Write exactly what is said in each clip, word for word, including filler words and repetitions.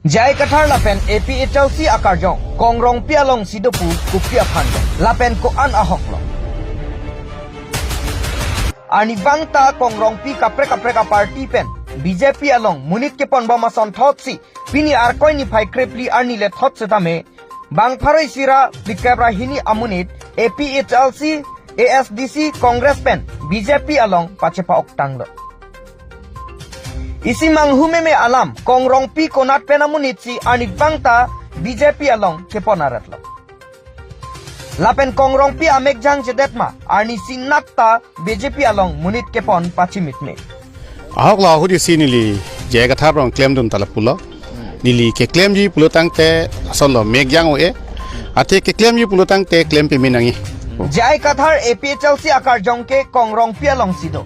J I Kathar lapen A P H L C akarjong Kong Rongpi alongsi do pu kopi aphan do, lapen ko-an ahok lo? Arnivang ta Kong Rongpi kaprek kaprek aparty pen B J P along monit keponbom asonthotsi pini Arkoi niphai krephli arni le thot setame bang pharo isi ra phlikep ra hini amonit A P H L C, A S D C, Congress pen B J P along pachepa-oktanglo. Isi manghu meme alam Kong Rongpi konat pen amonitsi arnivang ta B J P along kepon aretlo? Lapen Kong Rongpi amek jangjedet ma arnisi nat ta B J P along monit kepon pachimitme? Ahok lo ahut isi neli J I Kathar along klemdun ta lapulo. Neli keklemji pulo tangte asonlo mek jang o-e. Athe keklemji pulo tangte klem peme nangji. J I Kathar A P H L C akarjong ke Kong Rongpi alongsi do.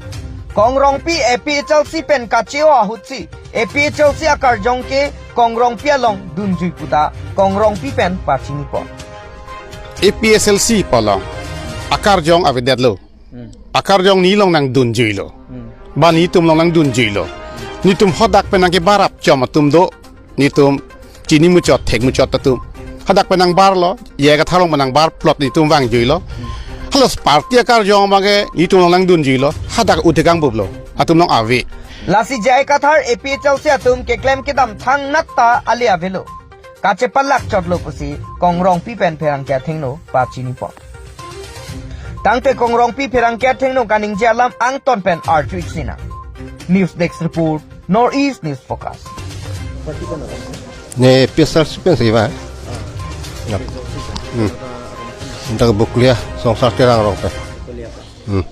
Kong Rongpi A P H L C pen kache-o ahutsi A P H L C akarjong ke Kong Rongpi along dunjui puta Kong Rongpi pen pachinipo. A P H L C pu along akarjong avedetlo. Hmm. Akarjong nelong nangdunjuilo. Hmm. Ba netum along nangdunjuilo. Netum hadak pen nangkebar apchom atum do. Netum chini muchot, thek muchot atum. Hadak pen nangbarlo, J I Kathar along pen nangbar plot netum vangjuilo. Hmm. Halaso party akarjong abangke netum along nangdunjuilo. Hadak uthekang bublo. Atum along ave. Lasi J I Kathar A P H L C atum keklem kedam thangnat ta ale avelo. Kachepalak chotlo pusi Kong Rongpi pen pherangke athengno pachinipo. Tangte Kong Rongpi pherangke athengno kaningje alam angton pen arju-ik sinang. News Desk Report, North East News Focus. Ne P S R C pen si ba? Ya. Hmm. Dak Bokolia, Songsar Terang along pen. Hmm.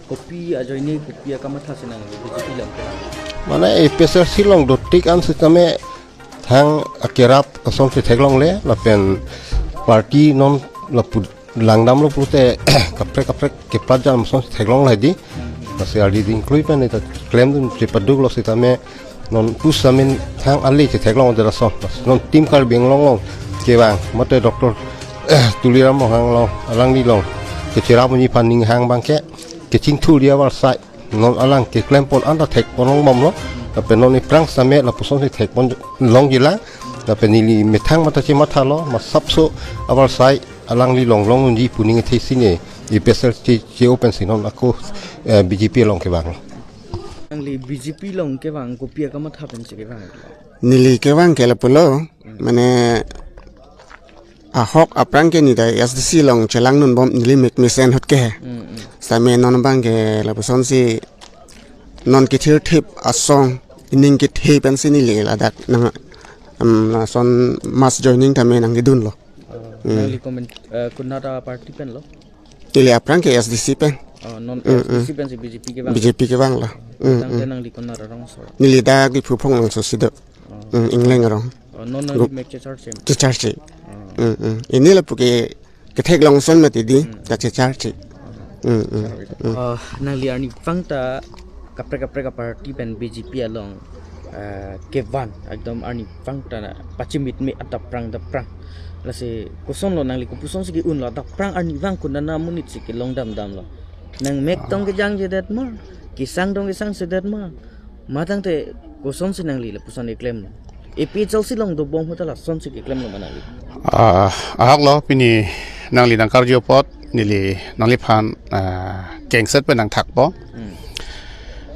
Kopi ajoine, kopi akamatha si nang B J P along ke? Mane A P H L C along dotik an setame thang akerap asonsi theklongle, lapen party non lapu langdamlo pulote kaprek kaprek keplat jam asonsi theklongle di. Lasi ardi dingklui pen ita klemdun chepaduklo setame non pusamin thang ale chetheklong de lason. Non Team Karbi Anglong along kevang mate Doctor Tuliram Ronghang along, alanglilong kecherap monit aphan ning hang abangke kechingthur dia avarsai. Non alang keklempon anta thekpon longbomlo. Lapen non aphrang setame lapuson si thekpon longjilang. Lapen neli methang mata chemathalo, masapso avarsai alangli longlong unji pu ning thesi ne A P H L C che-o pensi non ako, eh, B J P along kevang. Nangli B J P along kevang kopi akamatha pensi kevang? Neli kevang ke lapulo, mane ahok aphrang ke neli ta S D C along chelangdunbom neli mek mesen ahut ke. Hmm, hmm. Setame non abangke lapusonsi non kethirthip asong ining kethe pensi neli ladak nang, um, lason mass joining tame nangkedunlo. Oh, hmm. Nangli comment, eh, konat aparty penlo? Neli aphrang ke S D C pen. Oh, non, hmm, S D C, hmm, pensi B J P kevang? B J P kevanglo. Hmm, tangte, hmm, nangli konat arongso? Neli dak Diphu Phonglongso si do. Oh. Hmm, Ingleng arong. Oh, non nangli mek checharche? Checharche. Oh. Hmm, hmm. Pini lapu ke ketheklong ason mati di, hmm, ta checharche. Hmm, hmm, hmm. Oh, nangli arnivang ta kaprek kaprek aparty pen B J P along, eh, kevan, ekdom arnivang ta na pachimitme adap prang adap prang. Lasi kosonlo, nangli kopusonsi ke-unlo, adap prang arnivang konat amonitsi kelong damdamlo? Nang mek tong kejangjedet ma, kesang tong kesangsedet ma? Ma tangte kosonsi nangli lapuson keklem? A P H L C along dobom ahut ta lasonsi keklemlo ma nangli? Ah, ahok lo, pini nangli nangkarju apot neli nangliphan, ah, kengset pen nangthakpo. Hmm.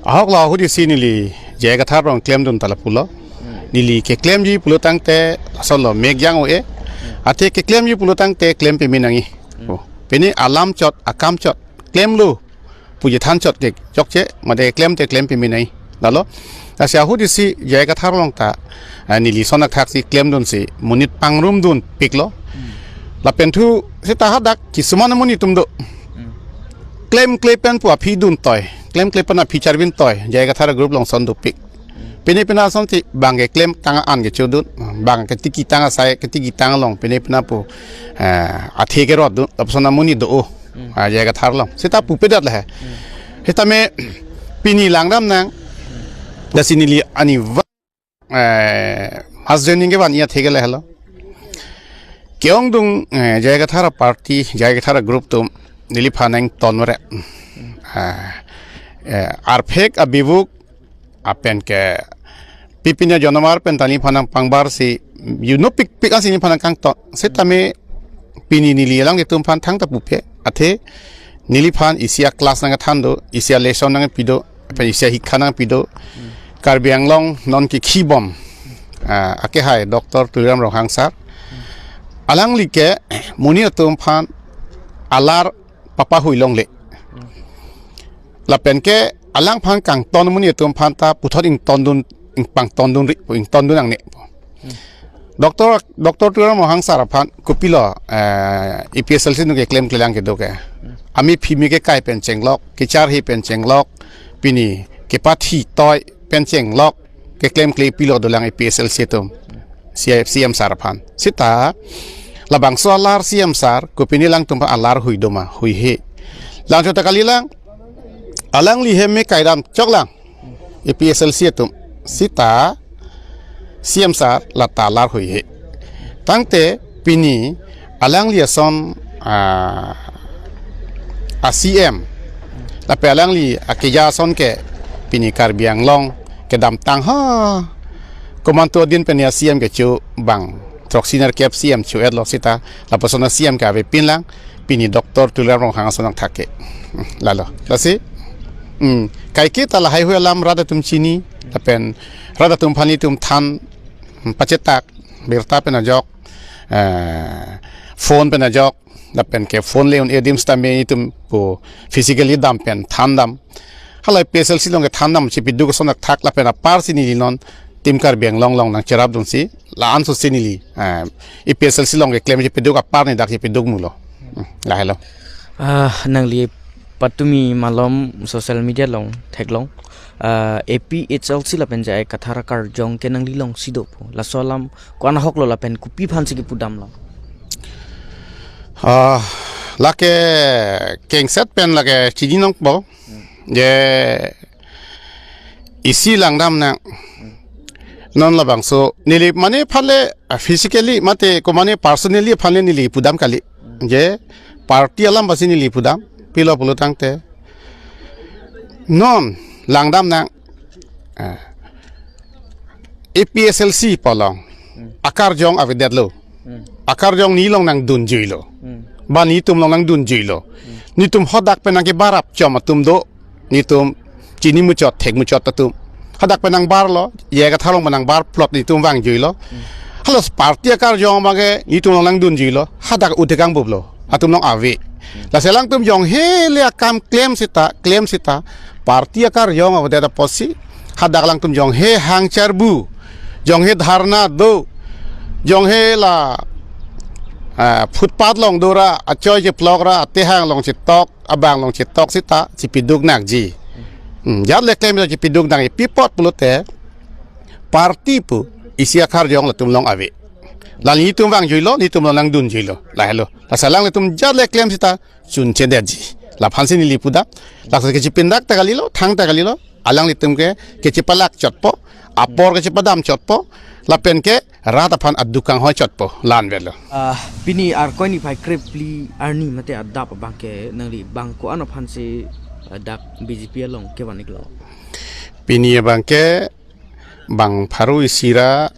Ahok lo ahut isi neli J I Kathar along klemdun ta lapulo. Hmm. Neli keklemji pulo tangte asonlo mek jang o-e. Hmm. Athe keklemji pulo tangte klem peme nangji. Hmm. Oh. Pini alam chot, akam chot, klemlo pu chethan chot ke chokche, mate klem te klem peme nangji. Lalo, lasi ahut isi J I Kathar along ta, ah, neli son athaksi klemdunsi monit pangrumdunpiklo. Hmm. Lapen thu seta hadak kisuman amonit atum do. Hmm. Klemkle pen pu aphi duntoi, klemkle pen aphi charvintoi, J I Kathar group along son dopik. Hmm. Pine pina asonsi bang keklem tang an kechodun, bang ketiki tang asai, ketiki tang along, pine pina pu, eh, athe kerotdun, lapuson amonit do-o. Hmm. Ah, J I Kathar along. Seta pupedet le he. Hmm. Setame pini langdam nang. Lasi neli arnivang, eh, mass joining kevan iya theke le helo. Ke-ongdung, eh, J I Kathar aparty, J I Kathar agroup atum neliphan nangtonre. Ah, eh, arphek abivuk apen ke Pipinnya jonomar pen ta neliphan nangpangbar si, you know, pikpik ansi neliphan nangkangton. Setame pini neli alanglitum aphan thangta pupe. Athe neliphan isi a-class nangthan do, isi a-lesson nangpi do, pen isi a-hikha nangpi do. Karbi Anglong non kikhibom, ah, akehai Doctor Tuliram Ronghang sir. Alangli ke monit atum aphan alar papahui longle. Lapen ke alangphan kangton monit atum aphan ta puthot ingtondun, ingpangtondun ri, ingtondun nangne. Doctor, Doctor Tuliram Ronghang sir aphan kopilo, eh, A P S L C nung keklem kelang kedo ke. Amephi me kekai pen chenglok, kecharhe pen chenglok, pini kepathi toi pen chenglok, keklemkle pilo dolang A P S L C atum, C M sir aphan. Sita labangso alar C M sir, kopine alangtum aphan alar hui doma, huihe. Lang chota kalilang, alangli hem me kaidam choklang A P S L C atum. Sita C M sir lata alar huihe. Tangte pini alangli ason, ah, a-C M, lapen alangli akeja ason ke pini Karbi Anglong kedamtang ha. Komantu adin pen a-C M kecho bang, throksi nerkep C M cho-etlo sita, lapuson a-C M ke avepin lang, pini Doctor Tuliram Ronghang ason nangthak ke. Lalo. Lasi, hmm, kaike ta lahaihui alam rat atum chini, lapen rat atum aphan itum than, hmm, pachetak, birta pen ajok, eh, phone pen ajok, lapen ke phone le un-e adim sitame itum pu physically dam pen than dam. Hala A P S L C along kethan dam chipiduk ason nangthak lapen apar si neli non Team Karbi Anglong along nangcherapdunsi la-an so si neli, eh, A P S L C along keklem chipiduk apar ni dak chipiduk mulo. Hmm, lahelo. Ah, nangli patumi malom social media along theklong. Ah, A P H L C lapen J I Kathar akarjong ke nangli alongsi dopo. Laso alam ko-an ahoklo lapen kopi aphansi kipudamlo? Ah, lake kengset pen lake chini nangpo. Je isi langdam nang. Non labangso neli mane aphan le, ah, physically mate ko mane personally aphan le neli pudam kali. Je party alam basi neli pudam, pilo pulo tangte. Non langdam nang. Ah. A P S L C pu along akarjong avedetlo. Akarjong neli along nangdunjuilo. Ba nelitum along nangdunjuilo. Nelitum hadak pen nangkebarap chom atum do. Nelitum chini muchot, thek muchot atum. Hadak pen nangbarlo, J I Kathar along pen nangbar plot nelitum vangjuilo. Hala party akarjong abangke nelitum along nangdunjuilo. Hadak utekang bublo. Atum along ave. Lasi alangtum jonghe le akam klem sita, klem sita. Party akarjong avedet apotsi. Hadak alangtum jonghe hang charbu. Jonghe dharna do. Jonghe la, ah, footpath along dora, achoi cheplok ra, atehang along chetok, abang along chetok sita, chipiduk nangji. Hmm, jat le klem chipiduk nangji pi apot pulote, party pu, isi akarjong latum along ave. La nelitum vangjuilo, nelitum along nangdunjuilo. Lahelo. Lasi alanglitum jat le klem sita, chunchedetji. Laphansi neli pudam. Laso kechipindak ta kalilo, thang ta kalilo. Alanglitum ke kechipalak chotpo. Apor kechipadam chotpo. Lapen ke rat aphan aduk kanghoi chotpo. La-an avelo. Ah, pini Arkoi niphai krephli arni mate adap abangke nangli bang ko-an aphansi, ah, dak B J P along kevan-iklo? Pini abangke bang pharo isi ra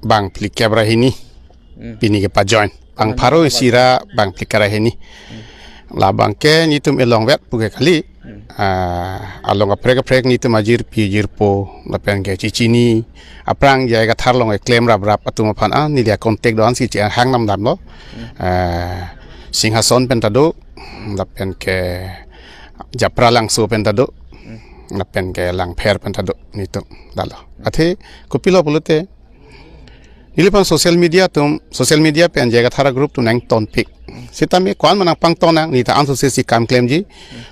bang phlikep ra hini. Hmm. Pini kepajoin. Bang pharo isi ra bang phlikep ra hini. Hmm. Labangke nelitum elongvet puke kali. Hmm. Ah, along kaprek kaprek nelitum ajirpi ajirpo lapen ke chichini. Aphrang J I Kathar along keklem raprap atum aphan, ah, neli a-contact do-ansi chehang namdamlo. Hmm. Ah, Singhason pen ta do, lapen ke Japralangso pen ta do. Hmm. Lapen ke Langpher pen ta do nelitum lalo. Athe kopilo pulote, neliphan social media atum, social media pen J I Kathar a-group atum nangtonpik. Sitame ko-an ma nangpangton nang, neli ta ansose si kam klemji.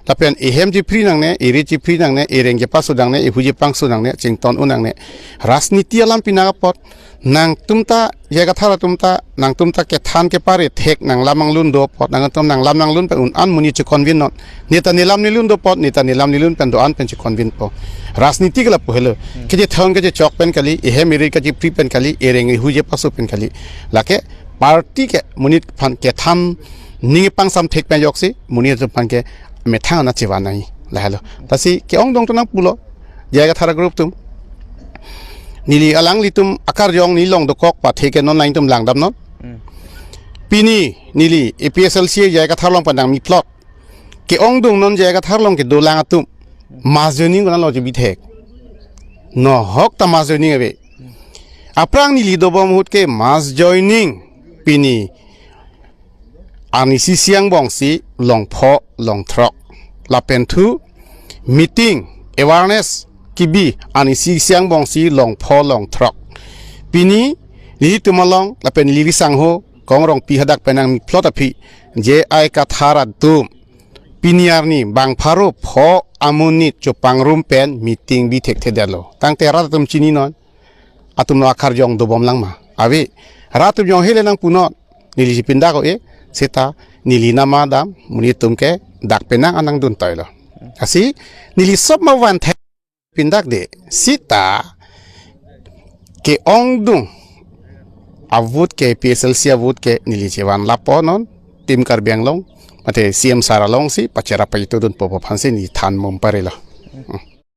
Lapen ehem chipri nangne, eri chipri nangne, ereng chepaso nangne, ehu chepangso nangne, chington un nangne. Rajniti alam pinaka apot, nangtum ta, J I Kathar atum ta, nangtum ta kethan kepare thek nanglam nanglun do apot, nangtum nanglam nanglun pen un-an monit che-convince non. Neta nelam nelun do apot, neta nelam nelun pen do-an pen che-convince po. Rajniti ke lapu helo. Hmm. Kechethon kechechok pen kali, ehem eri kachipri pen kali, ereng ehu chepaso pen kali. Lake party ke monit aphan kethan ning pangsam thek pen ajoksi, monit aphan ke methang ana chevan nangji. Lahelo. Lasi ke-ongdung atum nangpulo. J I Kathar a-group atum. neli alanglitum akarjong neli long dokok pathe ke non nangtum langdamnon. Hmm. Pini neli A P H L C J I Kathar along pen nangmi plot. Ke-ongdung non J I Kathar along kedolang atum mass joining konatlo chebithek? Nohok ta mass joining ave. Aphrang neli dobom ahut ke mass joining pini arnisi isi angbong si longpho longthrok. Lapen thu meeting awareness kebi arnisi isi angbong si longpho longthrok. Pini nelitum along lapen neli sangho Kong Rongpi hadak pen nangmi plot aphi J I Kathar atum pini arni bang pharo pho amonit chopangrum pen meeting bithekthedetlo. Tangte rat atum chininon, atumlo akarjong dobom lang ma? Ave, rat atum jong hele nangpunon, neli si pindak o-e, seta neli nama dam, monit atum ke dak penang anang dun toilo. Lasi neli sop ma van thek pindak de, seta ke-ongdung a-vote ke, A P H L C a-vote ke neli chevan lapo non, Team Karbi Anglong, mate C M sir along si pachera pachito dunpo aphan si neli than mum parelo. Hmm.